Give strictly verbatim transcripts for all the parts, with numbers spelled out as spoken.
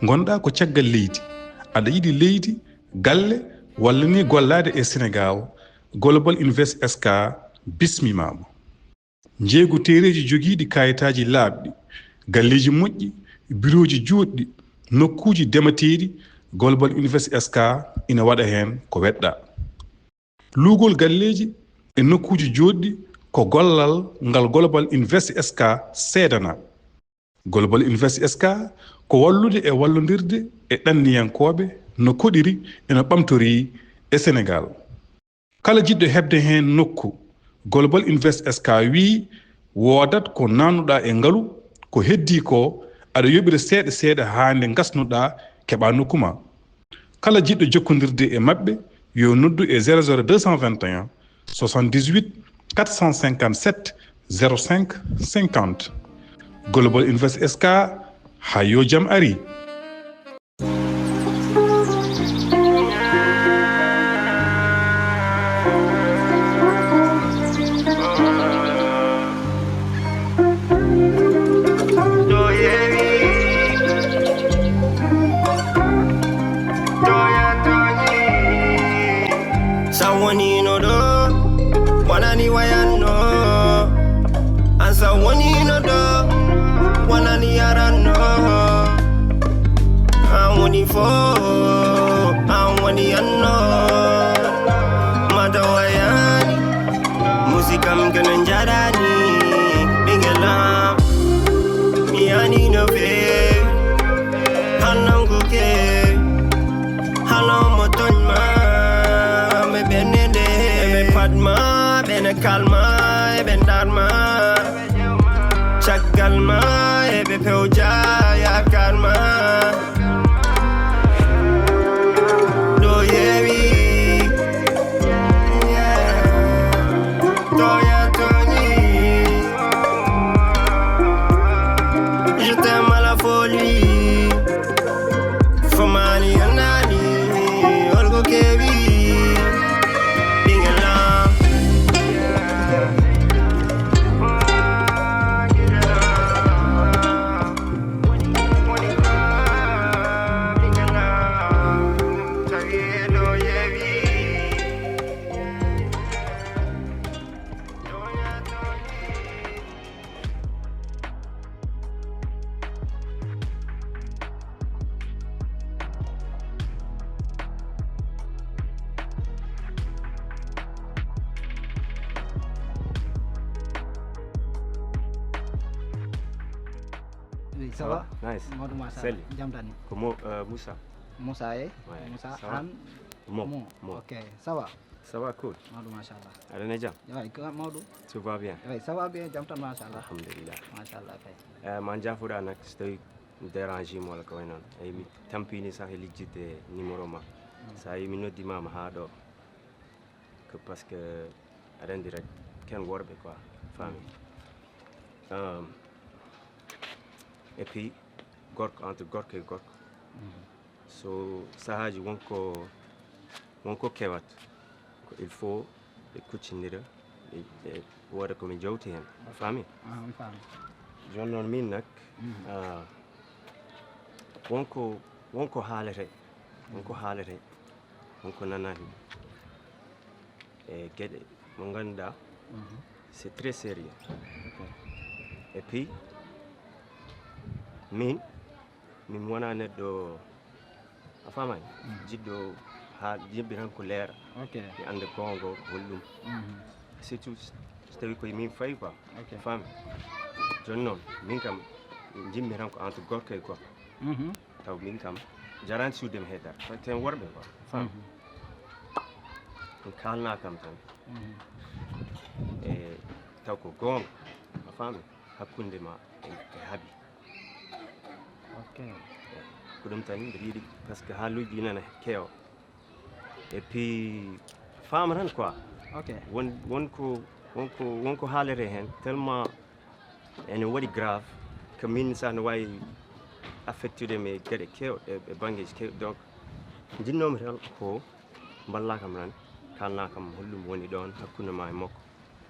Ngonɗaa ko caggal leydi, aɗa yiɗi leydi, galle, walla ni gollaade e Senegaal, Global Invest S K bismimaama. Njeeygu teereeji jogiiɗi kaayitaaji laaɓɗi, galleeji moƴƴi, birooji juutɗi, nokkuuji demateeɗi, Global Invest S K ina waɗa heen ko weɗɗaa. Luugol galleeji e nokkuuji jootɗi ko gollal ngal Global Invest S K seedanaa. Global Invest S K ko wallude e wallondirde e ɗanniyankooɓe no koɗiri e no ɓamtorii e Senegaal. Kala jiɗɗo heɓde heen nokku, Global Invest S K wiyi woodat ko naatnuɗaa e ngalu, ko heddii ko aɗa yoɓira seeɗa seeɗa haa nde ngasnuɗaa keɓaa nokku ma. Kala jiɗɗo jokkondirde e maɓɓe yo noddu e zéro zéro deux cent vingt et un soixante-dix-huit quatre cent cinquante-sept zéro cinq cinquante. Global Invest S K, haa yo jam ari. Sa wonino ɗo, wonani wayanno. An sa wonino ɗo, wonani yaranno. An woni fo, an woni anno. Mata wayani, musikam kene njarani. Ɓingelam, mi yani no fe, hannanguke. Halo mo tooñ ma, ɓe ɓennde nde, ɓe pat ma, ɓe ne kalma, ɓe ndar ma. Caggal ma, ɓe pewja yaakaar ma. Ɗo yewi, yeah. Toya Tony, je t'aime à la folie. Fomani anani, olgo kebi, bingala. Oui, ça va? Nice. Maodo, machallah. Sali. Jam tan ni. Ko Mo, euh, Moussa. Moussa, eh? Ouais, Moussa ça va? An? Mo. Mo. Mo. Ok, ça va? Ça va, cool. Maodo, machallah. Aɗa ne jam? Ewa, ko Maodo? Tout va bien? Ewa, ça va bien, jam tan, machallah. Alhamdulillah. Machallah, kay. Eh, ma jaafoɗa nak, so tawi mi dérange mo walla ko way noon. Eyi, mi tampini sah e lijjitde numéro ma. Mm. So a yi mi noddi ma, ma haa ɗo. Que parce que aɗa anndi rek, ken worɓe quoi, faami. Euh, et puis, gorko, entre gorko e gorko. Mhm. So sahaaji wonko, wonko kewat, ko il faut ɓe kuccindira, ɓe, ɓe wooda ko ɓe jowti heen, a faami? Ah, mi faami. Jooni noon min nak, mhm, ah, wonko, wonko haalete, wonko haalete, wonko nanani e geɗe mo ngannduɗaa, mhm, c'est très sérieux. Ok. Et puis, min, min wona neɗɗo, a faamani? Mhm. Jiɗɗo haa yimɓe tan ko leera. Ok. Mi annda goonga ko holɗum. Mhm. Surtout so tawi koye min fawi quoi. Ok. A faami? Jooni noon, min kam, njiɗmi tan ko entre gorko e gorko. Mhm. Taw min kam, jaraani suude mi heddata. Taw ten worɓe quoi. Faami? Mhm. Ɗum kaalnaa kam tan. Mhm. E taw ko goonga, a faami? Hakkunde ma e, e Habi. Ok. Ko ɗum tan mbiɗa yiɗi, parce que haaluuji ɗi nana keewa. Et puis, faama tan quoi. Ok. Won, won ko, won ko, won ko haalete heen, tellement ene waɗi grave, que min sah no waawi affectude mi e geɗe keewɗe, e, e banngeeji keewɗi. Donc, njiɗnoomi tan ko mballaa kam tan, kaalnaa kam holɗum woni ɗoon hakkunde ma e makko.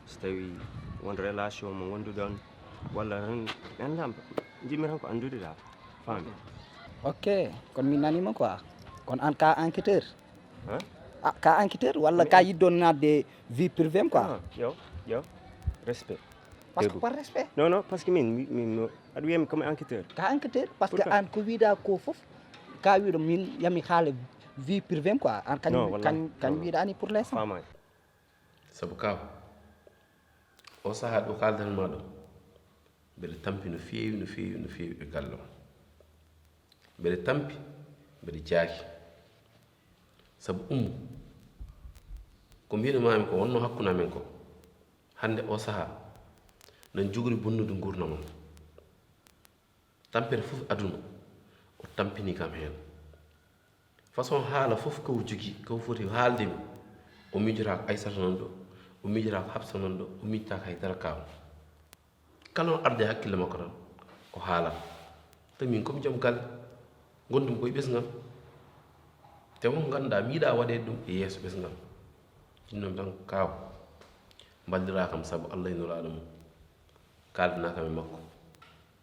So tawii won relation mo ngonduɗon, walla tan, mi anndaa, njiɗmi tan ko anndude daal, faami? Ok. Ok, kono mi naniima quoi. Kono aan ka enquêteur? Hein? Ah, ka enquêteur walla ka yiɗɗo naatde vie privée am quoi? Ah, yo, yo, respect. Parce que par respect. Non, non, parce que min, min, min, aɗa wiyami comme enquêteur. Ka enquêteur, parce que aan ko wiɗa ko fof, ka wiɗo min yami haala vie privée am quoi. Aan kañ, kañ, kañ wiɗani pour l'instant. Faamaani. Sabu kaw, o sahaa ɗo kaaldan ma ɗo, mbeɗa tampi no feewi, no feewi, no feewi e galle o. Mbeɗa tampi, mbeɗa jaaki. Sabu Ummu, ko mbiyno maami ko wonno hakkunde amen ko, hannde o sahaa nan jogori bonnude nguurndam am. Tampere fof aduna o tampini kam heen. Façon haala fof ko o jogii, ko o foti haalde mi, o miijotaako Aysata nan ɗo, o miijotaako Hafsa nan ɗo, o miijtaako hay dara kaw. Kala no arde hakkille makko tan o haalat. Te min comme joom galle, ngonndumi koye ɓesngal. Te won ko ngannduɗaa mi yiɗaa waɗeede ɗum e yeeso ɓesngal. Ɗum noon tan kaaw, mballira kam sabu Allah e Nulaaɗo mum. Kaaldanaa kam e makko,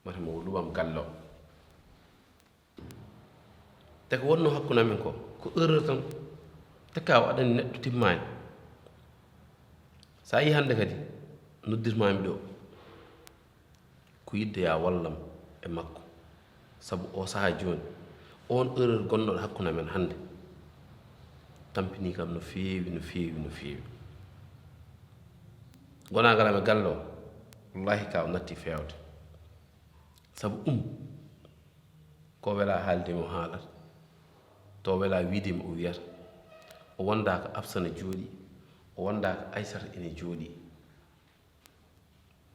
mate mo o luɓam galle o. Te ko wonnoo hakkunde amen ko, ko erreur tan. Te kaaw aɗa anndi neɗɗo timmaani. So a yii hannde kadi noddirmaami ɗo, ko yiɗde yaa wallam e makko. Sabu o sahaa jooni, oon erreur gonnoɗo hakkunde amen hannde, tampinii kam no feewi, no feewi, no feewi. Gonaagal am e galle o, wallaahi kaaw nattii feewde. Sabu Ummu, ko o welaa haalde mi o haalat, to o welaa wiyde mi o wiyat. O wondaa ko Hafsa ne jooɗii, o wondaa ko Aysata ene jooɗii.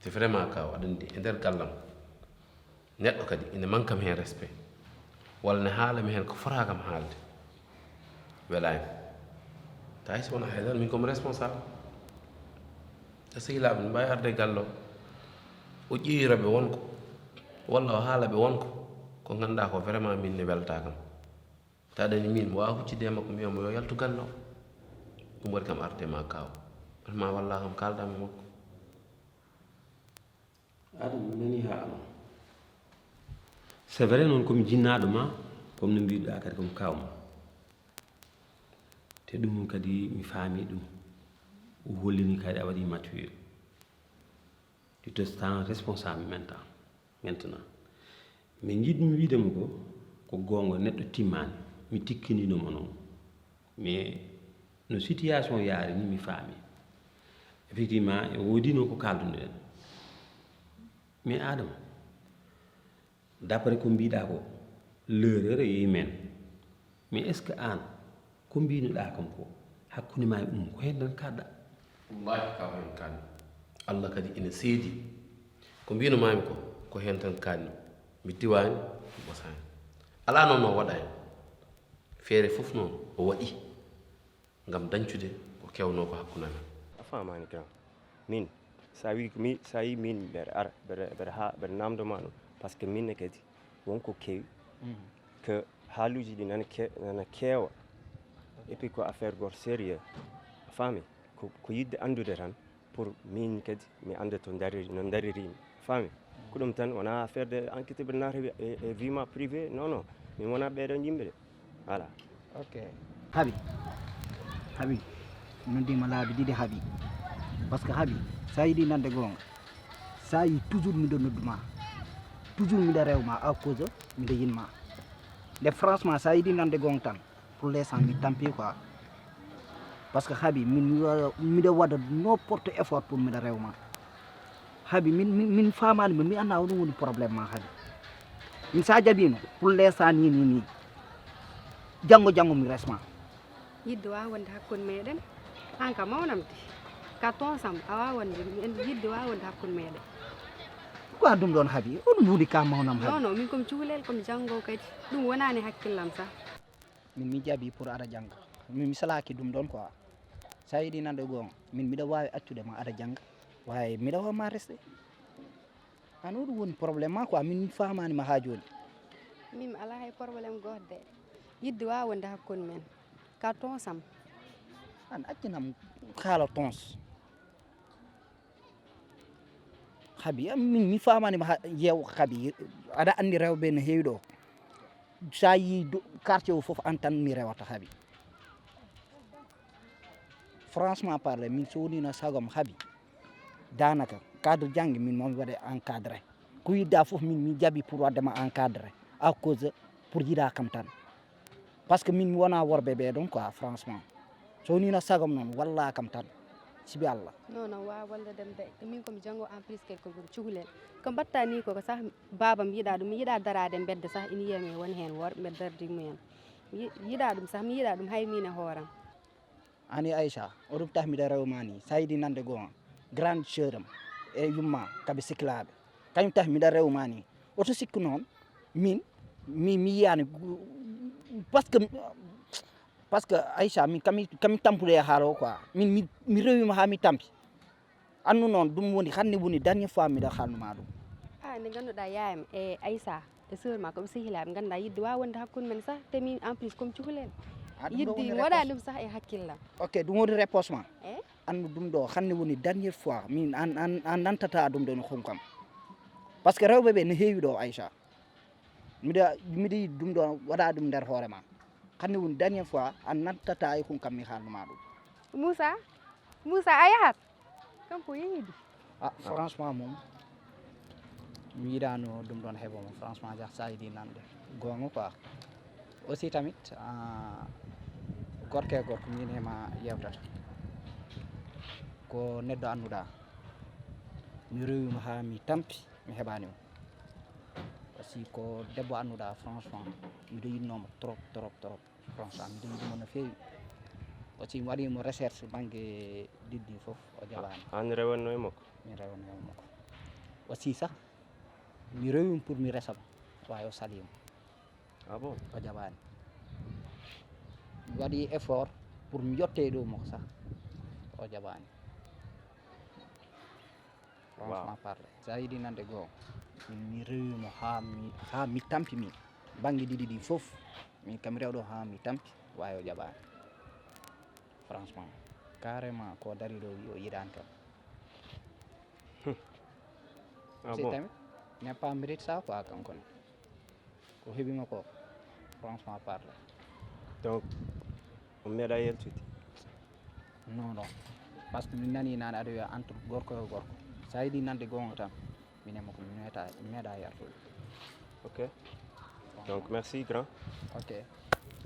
Te vraiment kaaw aɗa anndi e nder gallam neɗɗo kadi ene manque am heen respect, walla ne haala mi heen ko fotaa kam haalde. Welaani. Tawi so wonaa hay dara, min ko mi responsable. Te sehilaaɓe ne mbaawi arde e galle o, o ƴeewira ɓe won ko, walla o haala ɓe won ko, ko ngannduɗaa ko vraiment min ne weltaa kam. Te aɗa anndi min mi waawaa huccude e makko, mi wiya mo yo yaltu galle o. Ɗum waɗi kam arde ma kaaw. Vraiment wallaa kam kaaldaa mi makko. Adama mi nanii haala ma. C'est vrai noon ko mi jinnaaɗo ma, comme no mbiiɗaa kadi ko mi kaaw ma. Te ɗum kadi mi faami ɗum. O hollini kadi a waɗi mature. Tu te sens responsable maintenant. Maintenant. Mais njiɗmi wiide mo ko, ko goonga neɗɗo timmaani. Mi tikkinino mo noon. Mais no situation yaari ni mi faami. Effectivement e woodino ko kaaldunoɗen. Mais Adama, d'après ko mbiɗa ko, l'erreur e men. Mais est ce que an ko mbinoɗa kam ko hakkunde ma e Ummu ko hen tan kaɗɗa? Wallahi ka ko hen kanmi. Allah kadi ina seedi. Ko mbino mami ko, ko hen tan kanmi. Mi tiwani, mi ɓosani. Ala noon no waɗa hen. Feere fof noon o waɗi ngam dañcude ko kewno ko hakkunde amen. A famani grand. Min, sa wi mi, sa yi min mbeɗa ara, mbeɗa mbeɗa ha mbeɗa namdo ma ɗum, parce que min ne kadi wonko kewi que haaluji ɗi nana ke nana keewa. Et puis ko affaire goto sérieux, a faami? Ko ko yidde anndude tan pour min kadi mi annda to dariri no daririmi, a faami? Ko ɗum tan, wona affaire de enquête mbeɗa naata e e vie ma privé, non non. Min wona ɓeɗon yimɓe de. Voilà. Ok. Habi, habi, noddima laabi ɗiɗi habi. Parce que habi, sa yiɗi nande gonga, sa yi toujours miɗo nodduma, toujours miɗo rewma à cause miɗo yinma. Nde franchement sa yiɗi nande gonga tan, pour l'instant mi tampi quoi. Parce que habi min miɗo waɗa n'importe effort pour miɗo rewma. Habi min min famani mo mi anna hoɗum woni probléme ma habi. Min sa jaɓino pour l'instant ni ni ni. Janngo janngo mi resma. Yidde wawa wonde hakkunde meɗen. An ka mawnam de. Ka tonsam a wawa wonde yidde wawa wonde hakkunde meɗen. Ko a ɗum ɗon habi? Oɗum woni ka mawnam habi? Non non, min komi cukalel komi janngo kadi. Ɗum wonani hakkillam sa. Min mi jaɓi pour aɗa jannga. Min mi salaki ɗum ɗon quoi. Sa yiɗi nanɗo goonga, min miɗa wawi accude ma aɗa jannga. Wawi miɗa wawa ma resde. An oɗum woni probléme ma quoi, min mi famani ma ha joni. Min mi ala hay probléme goto de. Yidde wawa wonde hakkunde men. Ka tonsam. An accinam kala tons. Habi am min mi famani ma ha yew habi. Aɗa andi rewɓe no hewi ɗo. Sa yi quartier o fof, an tan mi rewata haaɓi. Franchement parler, min so wonino sagam haaɓi, danaka cadre jangde min mami waɗe encadré. Ko yidda fof min mi jaɓi pour waddema encadré, à cause pour yiɗa kam tan. Parce que min mi wona worɓe ɓe ɗon quoi, franchement. So wonino sagam noon, walla kam tan, sibi Allah. Non non, wawa walludem de. Min komi janngo en plus, kadi komi cukalel. Ko mbatta ni ko sah, babam yiɗa ɗum, mi yiɗa darade mbedda sah, ina yiyami won heen worɓe mbeɗa dardi mumen. Mi yi- yiɗa ɗum sah, mi yiɗa ɗum hay min e hooram. Ani Aïcha, o ɗum tax miɗa rewma ni, sa yiɗi nande goo, grande sœur am e yumma kaɓe siklaɓe, kañum tax miɗa rewma ni. Oto sikku noon min mi mi yiyani, parce que parce que Aïcha, min kami kami tampude e haala o quoi. Min mi, mi rewima ha mi tampi. Annu noon, ɗum woni hannde woni dernier fois miɗa haalnuma ɗum. A nde ngannduɗaa yaayam e Aïssa e sœur ma ko ɓe sehilaaɓe, ngannduɗaa yidde waawi wonde hakkunde men sah, te min en plus comme cukalel. A ɗum ɗo yidde woni mi waɗaani réponse. Ɗum sah e hakkillam. Ok, ɗum woni réponse ma. E annu ɗum ɗo hannde woni dernier fois min an an an nantata ɗum ɗo no hum kam. Parce que rewɓe ɓe no heewi ɗo Aïcha. Miɗa miɗa yiɗi ɗum ɗo waɗa ɗum nder hoore ma. Hannde woni dernier fois an nantata e hum kam mi haalnuma ɗum. Moussa, Moussa a yahat? Kanko yeeydi. Ah, franchement moom mi yiɗano ɗum ɗon heɓa mo, franchement jah sa yiɗi nande goonga quoi. Aussi tamit ah, gorko e gorko min e ma yewtata, ko neɗɗo annuɗa. Mi rewima ha mi tampi, mi heɓani mo. Aussi ko debbo annuɗa, franchement miɗo yiɗnomo trop trop trop. Franchement miɗo yiɗi mo no feewi. Aussi mi waɗi mo recherche bangge ɗiɗɗi fof, o jaɓani. An rewanno e makko? Mi rewanno e makko. Aussi sah mi rewimo pour mi resa mo, wawi o salimo. Ah bon? O jaɓani. Mi waɗi effort pour mi yette e dow makko sah, o jaɓani. Franchement parler, sa yiɗi nande goo, min mi rewimo ha mi ha mi tampi min. Bangge ɗiɗi ɗi fof min kam rewɗo ha mi tampi, wawi o jaɓani. Franchement, carrément ko dari ɗo wi o yiɗani kam. Ah c'est bon? Tamit n'est pas mérite ça quoi, kanko ne. Ko heɓima ko, franchement parler. Donc on meeɗa yaltude? Non non, parce que min nani nane aɗa wiya entre gorko e gorko, sa yiɗi nande goonga tan, min e makko mi meeɗa mi meeɗa yartude. Ok. Donc merci grand. Ok.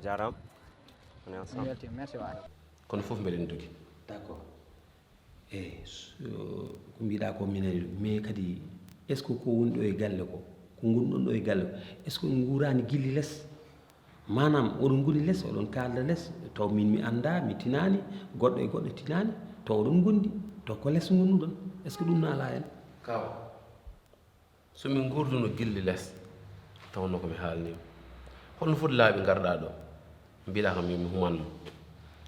Jarama. On est ensemble. Merci waay. Kono fof mbeɗen dogi. D'accord. Eyi, ko mbiɗa ko minen, mais kadi est ce que ko woni ɗo e galle ko, ko ngonɗon ɗo e galle ko, est ce que on nguurani gilli less? Manam oɗon ngoni less, oɗon kalda less, taw min mi anda, mi tinani, goɗɗo e goɗɗo tinani, taw oɗon ngondi, taw ko less ngonnuɗon? Est ce que ɗum nala hen? Kaw. So min ngurduno gilli les, tawnoo ko mi haalnii ma. Holno foti laabi ngarɗaa ɗo? Mbiɗaa kam yo mi human ma.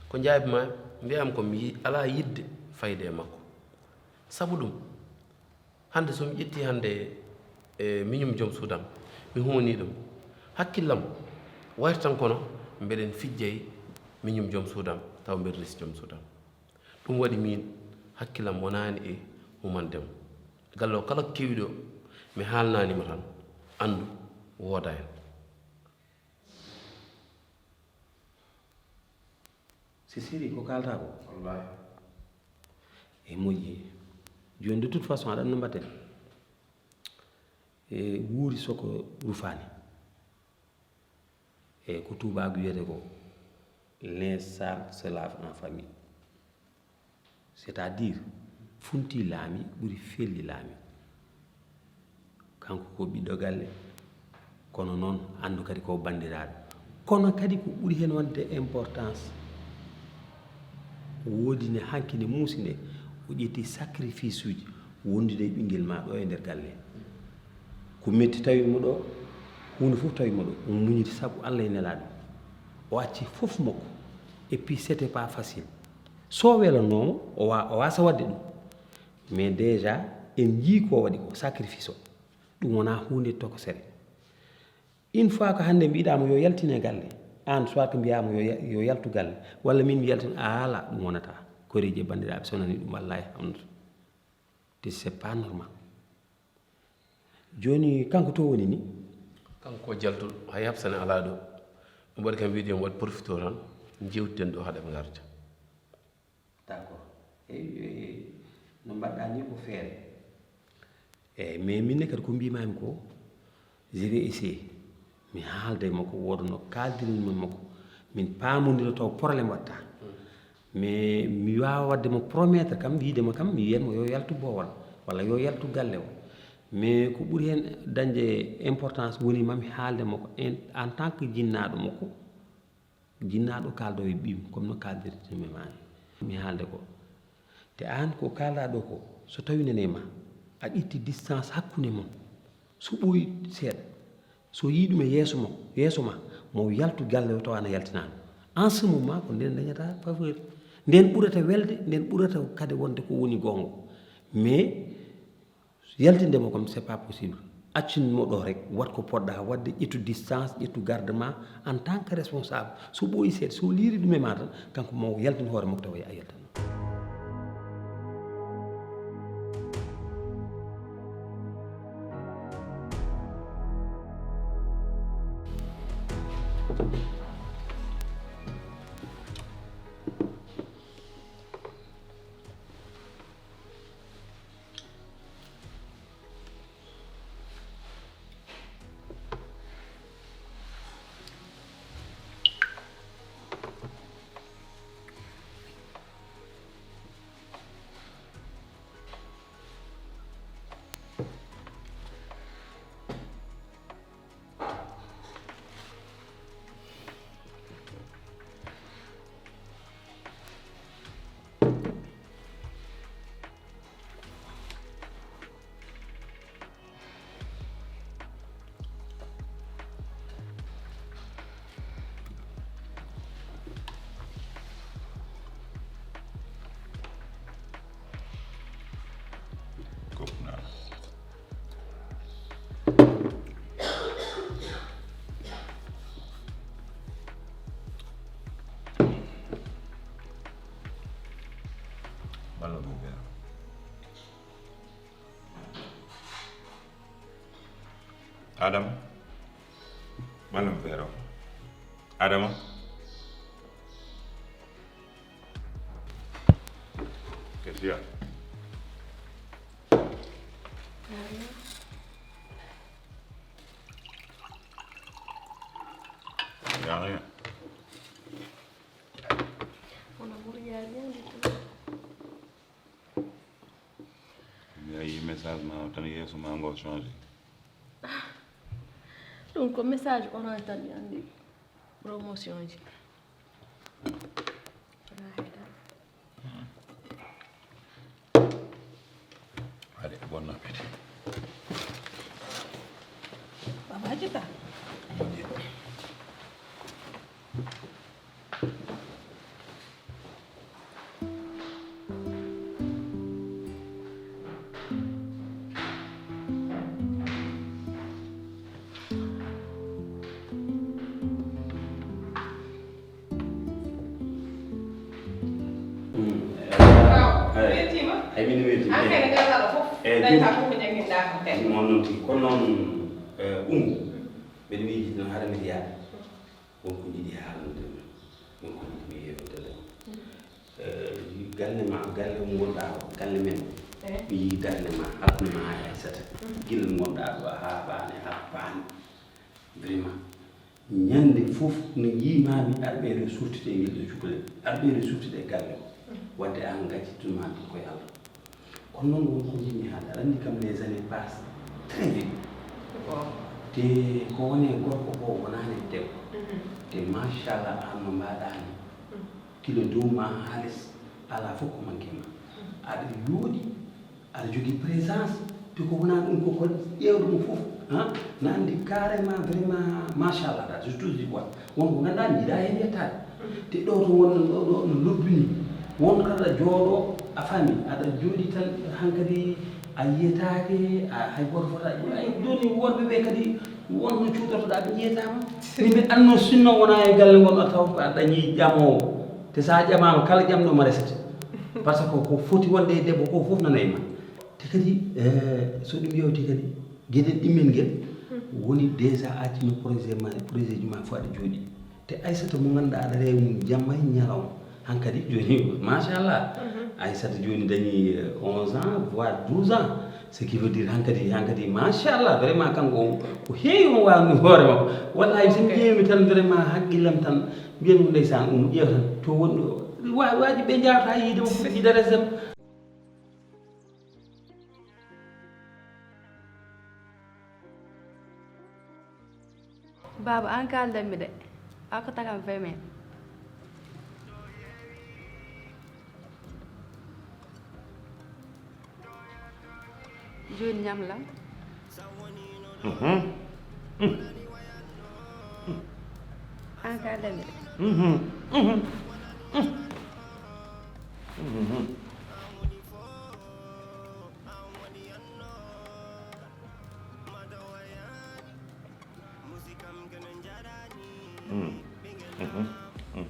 Ko njaabi ma, mbiyaa mi ko mi yi- alaa yiɗde fayde e makko. Sabu ɗum, hannde so mi ƴettii hannde e miñum joom suudam, mi humanii ɗum, hakkillam wayata tan kono mbeɗen fijja e miñum joom suudam, taw mbeɗa resi joom suudam. Ɗum waɗi miin hakkillam wonaani e humande mo. Galle o kala ko kewi ɗo, mi haalnaani mo tan, anndu wooda heen. C'est sérieux ko kaalta ko? Wallahi. E moƴƴi. Jooni de toute façon aɗa anndi no mbaɗten. E wuuri soko rufaani. E ko tuubaagu wiyata ko, linge sale se lave en famille. C'est à dire, funti laami ɓuri felli laami. Kanko ko ɓiɗɗo galle, kono noon anndu kadi ko banndiraaɗo. Kono kadi ko ɓuri heen wonde importance, woodi ne hanki ne muusi nde, o ƴetti sacrifice uji wondude e ɓinngel ma ɗo e nder galle. Ko metti tawi mo ɗo, huunde fof tawi mo ɗo, o muñiti sabu Allah e Nelaaɗo. O acci fof makko. Et puis c'était pas facile. So welannooma, o wa- o waasa waɗde ɗum. Mais déjà en njii ko waɗi ko, sacrifice o. Ɗum wonaa huunde tokosere. Une fois ko hannde mbiɗaa mo yo yaltin e galle, aan soit mbiyaa mo yo ya- yo yaltu galle, walla min mi yaltin, alaa, ɗum wonataa. Koreeji e banndiraaɓe so nanii ɗum, wallaahi hamdata. Te c'est pas normal. Jooni kanko to woni ni? Kanko jaltuɗo, hay habsane alaa ɗo. Ɗum waɗi kam wiide mi waɗ profito tan, njeewtiden ɗo haɗa ɓe ngarta. D'accord. Eyi, eyi, no mbaɗɗaa ni ko feere. Eyi, mais min ne kadi ko mbiimaami ko, je vais essayer. Mi haalda e makko, wooda no kaaldirin e makko. Min paamondira taw problème waɗta. Mais mi waawa waɗde mo promettre kam, wiide mo kam, mi wiyat mo yo yaltu boowal, walla yo yaltu galle o. Mais ko ɓuri heen dañde importance woni mami haalde makko en, en tant que jinnaaɗo makko, jinnaaɗo kaaldo e ɓiyum, comme no kaaldirtimi maa ni. Mi haalde ko. Te aan ko kaalɗaa ɗo ko, so tawi nene ma, a ƴetti distance hakkunde mon, so ɓooyi seeɗa, so yii ɗum e yeeso mo, yeeso ma, mo yaltu galle o tawa ana yaltinaani. En ce moment, ko nden dañata faveur. Nden ɓurata welde, nden ɓurata kadi wonde ko woni goonga. Mais, yaltinde mo kam, c'est pas possible. Accin mo ɗo rek, waɗ ko poɗɗa waɗde, ƴettu distance, ƴettu garde ma en tant que responsable. So ɓooyi seeɗa, so liiri ɗum e ma tan, kanko mo yaltin hoore makko tawa a yaltan. Adama. Malam Vero. Adama. Kesiya. Y a rien. Mon amour, y a rien du tout. Mi a yii message ma o tan, yeeso ma ngo changé. Ɗum ko message Orange tan mi anndi. Promotion ji. Wonaa hay dara. Allez, bon appétit. Baba Jita. Ay, min weltima. Eyi, noon noon tigi. Kono noon, eh, Umu, mbeɗa miijii noon hara mbiɗa yaada. Won ko njiɗi haalnude ma, won ko njiɗi mi yewtande ma. Eh, galle ma, galle mo ngonɗaa o, galle men. Mi yii darnde ma, hakkunde ma e Aysata. Gila ngonɗaa ɗo haa baane, haa baane. Vraiment, ñande fof no njiimaami aɗa ɓeydo suftude e ngel ɗo cukalel, aɗa ɓeydo suftude e galle o. Wadde aan ngaccittun ma ɗum koye Allah. Kono noon won ko njiɗmi haalde, aɗa anndi kam les années passent très vite. Te ko woni e gorko ko wonaani e debbo. Te machallah aan no mbaɗaa ni. Kilo dow ma haalis alaa fof ko manque ma. Aɗa yooɗi, aɗa jogii présence, te ko wonaa ɗum ko, ko ƴeewde mo fof, han, na anndi carrément vraiment machallah dal, je touche du bois. Won ko ngannduɗaa mi yiɗaa heen yettaade. Te ɗo to wonno ɗo, ɗo no lobbini. Won kala jooɗo a faami, aɗa jooɗi tan hankadi a yiyetaake, a hay gooto fota, ay jooni worɓe ɓe kadi won no cuutotoɗaa ɓe njiyetaama. Min mbiɗa anno sinno wonaa e galle ngon a taw ko a dañi ƴamoowo. Te so a ƴamaama kala ƴamɗo ma resete. Par ce que ko foti wonde e debbo ko fof nana e ma. Te kadi, eh, so ɗum yewti kadi, geɗel ɗimmel ngel, Woni déjà accino projet ma, projet ji ma fof aɗa jooɗi. Te Aissata mo ngannduɗaa aɗa rewa mum jamma e ñalawma. Hankadi jooni, machallah. Aissata jooni dañi, euh, onze ans, voire douze ans. Ce qui veut dire hankadi, hankadi, machallah, vraiment kanko o, ko heewi mo waawni hoore makko. Wallahi, so mi ƴeewmi tan vraiment hakkillam tan, mbiyen mo ndeysaan Oumou ƴeew tan to wonɗo. Wa-, waaji ɓe njaawata yiide mo fuɗɗiide resem. Baaba, aan kaaldanmi de, a ko tagam vingt mille. Jooni ñamlam. Mhm. Aan kaaldanmi de. Mhm. Mhm. Mhm. Mm. Mhm. Mm.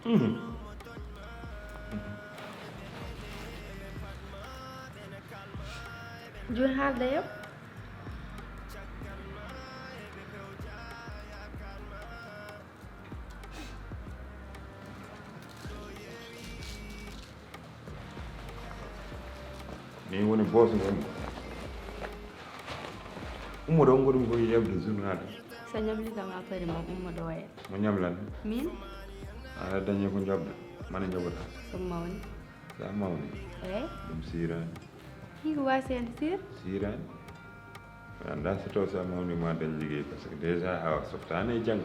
Mhm. Jooni haalda yam. Min woni boss mo Ummo. Ummo ɗo, on goɗɗum ko yeɓde journal. So ñamli kam après mo Ummo ɗo e. Mo ñamlan? Min? A dañi ko jaɓɗo. Mane jaɓata? So mawni. Sa mawni? Eyi. Ɗum sirani. Hiko wasi hen sir? Sirani. Mi anndaa so taw so a mawni ma dañ liggey, parce que déjà a softaani e jannge,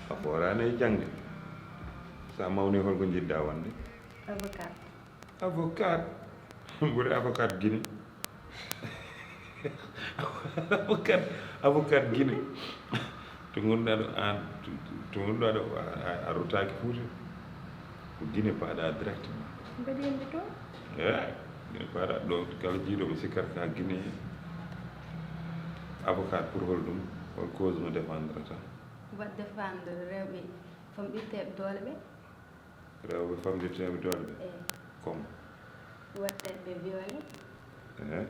a fooraani e jannge. So a mawni, holko njiɗ-ɗaa wonde? Avocat. Avocat? Ɓuri avocat Guinée. Avocat, avocat Guinée. To ngonɗaa ɗo aan, to, to ngonɗaa ɗo, a, a, a ruttaaki Fuuta. Ko Guinée paaɗaa directement. Mbeɗa anndi toon. Eey, Guinée paaɗaa ɗo, kala jiiɗo mi sikkat ka Guinée. Avocat pour hol ɗum, hol cause mo défendre ta? Waɗ défendre rewɓe famɗitteeɓe doole ɓe. Rewɓe famɗitteeɓe doole ɓe? Eey. Comme? Waɗ ɓe violé. Eey.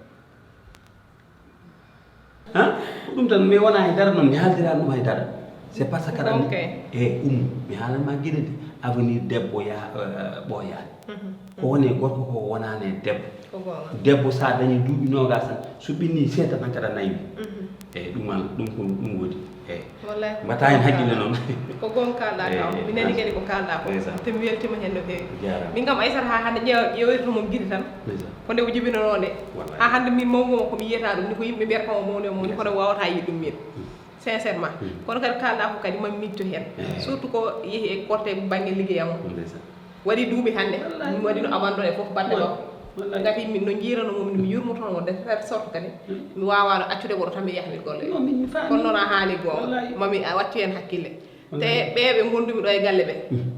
Han? Ko ɗum tan, mi wona hay dara noon, mi haaldiraani ɗum hay dara. C'est parce que aɗa anndi, ok, e Oumou, mi haalan ma geɗe de, avenir debbo ya, eh, ɓooyaani. Mhm. Ko woni e gorko ko wonaani e debbo. Ko goonga. Debbo, so a dañii duuɓi noogaas tan, so ɓenni seeɗa tan kadi a naywi. Mhm. Eyi, ɗum an, ɗum ko ɗum woodi. Eyi. Wallahi, ko mbaɗtaa heen goonga hakkille kaalɗaa noon. Ko goonga kaalɗaa kam. Eyi, mi nani kadi ko kaalɗaa ko. Ndeysaan. Te mi weltiima heen no feewi. Jaaraama. Min kam, Aissata, haa hannde ƴeew-, ƴeewirta mo giɗi tan. Ndeysaan. Ko nde o jibinanoo nde. Wallahi. Haa hannde min mawnude mo ko mi yiyata ɗum ni, ko yimɓe mbiyata kam o mawni, o mawni, kono mi waawataa yiide ɗum min. Mm. Sincèrement. Mm. Kono kadi kaalɗaa ko kadi mami miijto heen. Eyi. Surtout ko yehi e korte bannge liggey am o. Ndeysaan. Waɗi duuɓi hannde, wallahi, mi waɗino abandonné fof batte makko. Wallahi. Ngati min no njiiranoo mo, min mi yurmotonoo mo de telle sorte kadi, mm, mi waawaano accude woto tan mi yaha mi golle. Non, min mi faami. Kono noon a haali goonga. Wallahi. Mami a watti heen hakkille. Wallahi. Te ɓee ɓe ngondumi ɗo e galle ɓe, mm,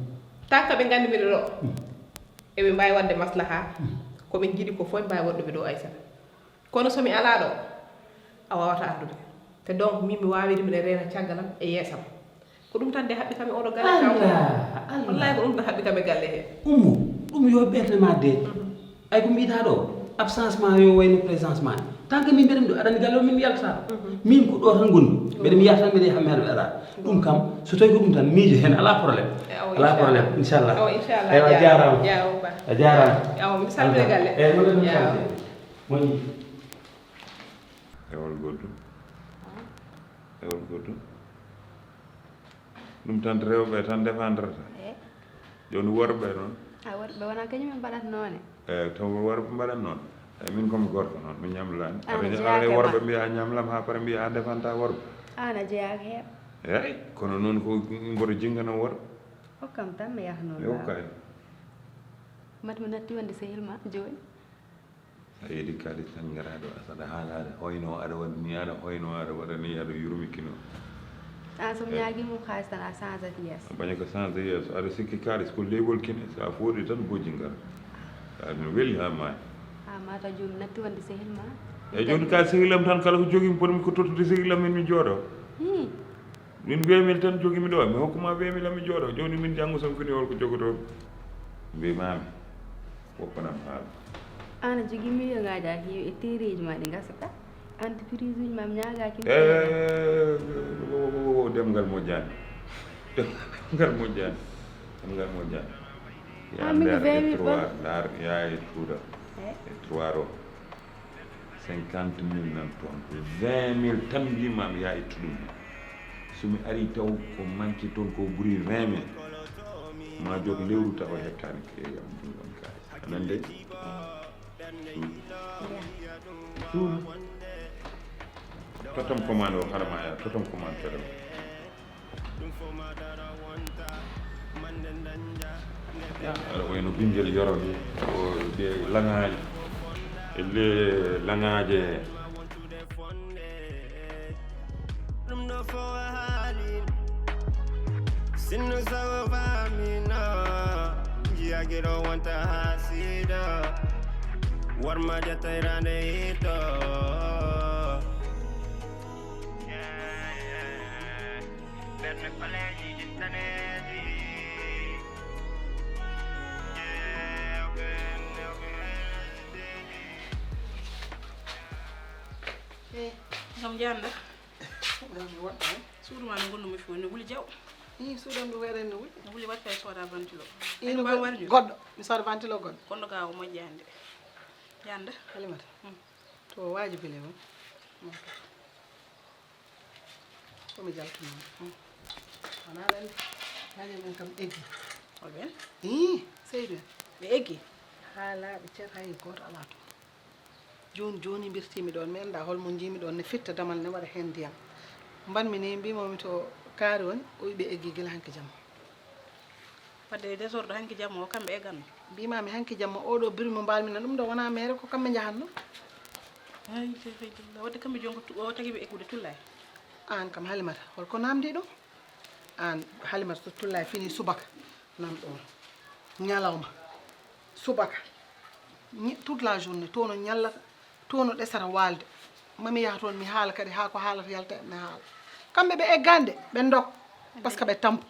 tant que ɓe nganndi miɗo ɗo, mm, eɓe mbaawi waɗde maslaha, mm, ko ɓe njiɗi ko fof ɓe mbaawi waɗdude ɗo Aissata. Kono so mi alaa ɗo, a waawataa anndude. Te donc, min mi waawiri miɗo reena caggal am e yeesam. Ko ɗum tan de haɓɓi kam e oɗo galle. Allah, Allah. Wallahi ko ɗum tan haɓɓi kam e galle he. Oumou, ɗum yo ɓerde ma de. Mhm. Ay ko mbiɗa ɗo, absence ma yo wayno présence ma. Tant que min mbeɗa ɗo, aɗa anndi galle o min mi yaltata. Mhm. Min ko ɗo tan ngonmi. Mbeɗa mi yaltata, mbeɗa yaha mi haɗa. Ɗum kam, so tawi ko ɗum tan, miijo heen, alaa problème. Eh, awa, alaa inchallah. Problème, inchallah. Awa, inchallah. Eywa, jaaraama. Jaaraama ba. A jaaraama. Awa, mi salmina galle. Eywa. Moƴƴi. Ewol goɗɗum. Ewol goɗɗum. Ɗum tan rewɓe tan défendrata. Eh. Jooni worɓe noon? A, worɓe wonaa kañum en mbaɗata noone. Eh, taw worɓe mbaɗat noon. Eh, min ko mi gorko noon, mi ñamlaani. Ah, aɗa jeyaa aɗa ke worɓe ma. Mbiya a ñamlam haa pare mbiya a défendta worɓe. Aan a jeyaaka heen. Eey, kono noon ko mboɗo jinngana worɓe. Hokkam tan mi yaha noon. Mi hokkaani. Mate mi natti wonde sehil ma jooni. A yeɗi kaalis tan ngaraaɗo, a saɗa haalaade, hoyno aɗa waɗa ni, aɗa hoyno aɗa waɗa ni, aɗa yurmikino. Aan so mi ñaagii mo kaalis tan, a sansat yeeso. A baña ko sansa yeeso, aɗa sikki kaalis ko leeɓol kine, so a fooɗi tan bojji ngara. Aɗa no weli haa maayi. A mata jooni natti wonde sehil ma. Eyi, jooni ka sehil am tan, kala ko jogii mi, potmi ko tottude sehil am, min mi jooɗo. Hii. Min vingt mille tan jogimi ɗo, mi hokkuma vingt mille am mi jooɗo. Jooni min janngo so mi fini hol ko jogotoo? Mbimaami, woppanam haala. Aan a jogii million ŋaaji haa heewi e teereeji ma ɗi ngasata. Entreprise uji ma mi ñaagaaki mi. Eh, wo, wo, wo, wo, demngal moƴƴaani. Demngal moƴƴaani. Demngal moƴƴaani. Ah, min ko vingt mille ɓon. Ndaar, yaa e Fuuta. Eh? E trois ro. Cinquante mille nan toon. Vingt mille tan mbiimaami yaa ittu ɗum. So mi arii taw ko manque toon ko ɓuri vingt mille. Ma jok lewru taw heɓtaani ke yam ɗum ɗon kaalis. A nandi? Suudu. Totam commande o, hara ma yaa. Totam commande toɗo. Ya, aɗa wayno ɓinngel yoro ni, o ɓe laŋaaji. E le laŋaaje. Ɗum ɗo fof a haali. Sinno sago faamino. Njiyaaki ɗo wonta haa siida. Warma jatayraande hito. Ɓerne ɓaleeji ɗi daneeji. Eh, kam janda. Ɗo mi woɗɗa. Suudu ma no gonɗo mi fof ne wuli jaw. Ii, suudu am ɗo weɗen no wuli. No wuli waɗ kay sooda ventilo. Ii, no wuli goɗɗo. Mi sooda ventilo goɗɗo. Kono ga o moƴƴande. Janda. Halimata. Hmm. To waaji bile won. Ko mi jaltunoo. Hmm. Wonaa ɗannde. Ñaañal men kam eggi. Hol ɓeen? Ii, Seydou en. Ɓe eggi? Haa laaɓi cer, hay gooto alaa toon. Jooni jooni mbirtiimi ɗoon, mi anndaa hol mo njiimi ɗoon, ne fitta damal, ne waɗa heen ndiyam. Mbanmi ni, mbiimi mo mi to kaari woni, o wi ɓe eggi gila hanki jamma. Wadde désordre hanki jamma o, kamɓe egganno? Mbiimaami hanki jamma, oɗo biri mo mbaalmi nan ɗum ɗo wonaa meere, ko kamɓe njahatno. Hay, hay, hay, wadde kamɓe jooni ko tu-, o tagi ɓe eggude tullaay. Aan kam Halimata, hol ko naamndi ɗum? Aan Halimata so tullaay fini subaka, nan ɗoon. Ñalawma, subaka, ñi-, toute la journée, to no ñallata, to no ɗesata waalde. Ma mi yaha toon, mi haala kadi, haa ko haalata yalta, mi haala. Kamɓe ɓe eggaani de, ɓe ndok, parce que ɓe tampo.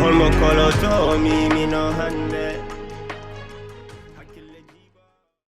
Holmo koloto mi mino hannde.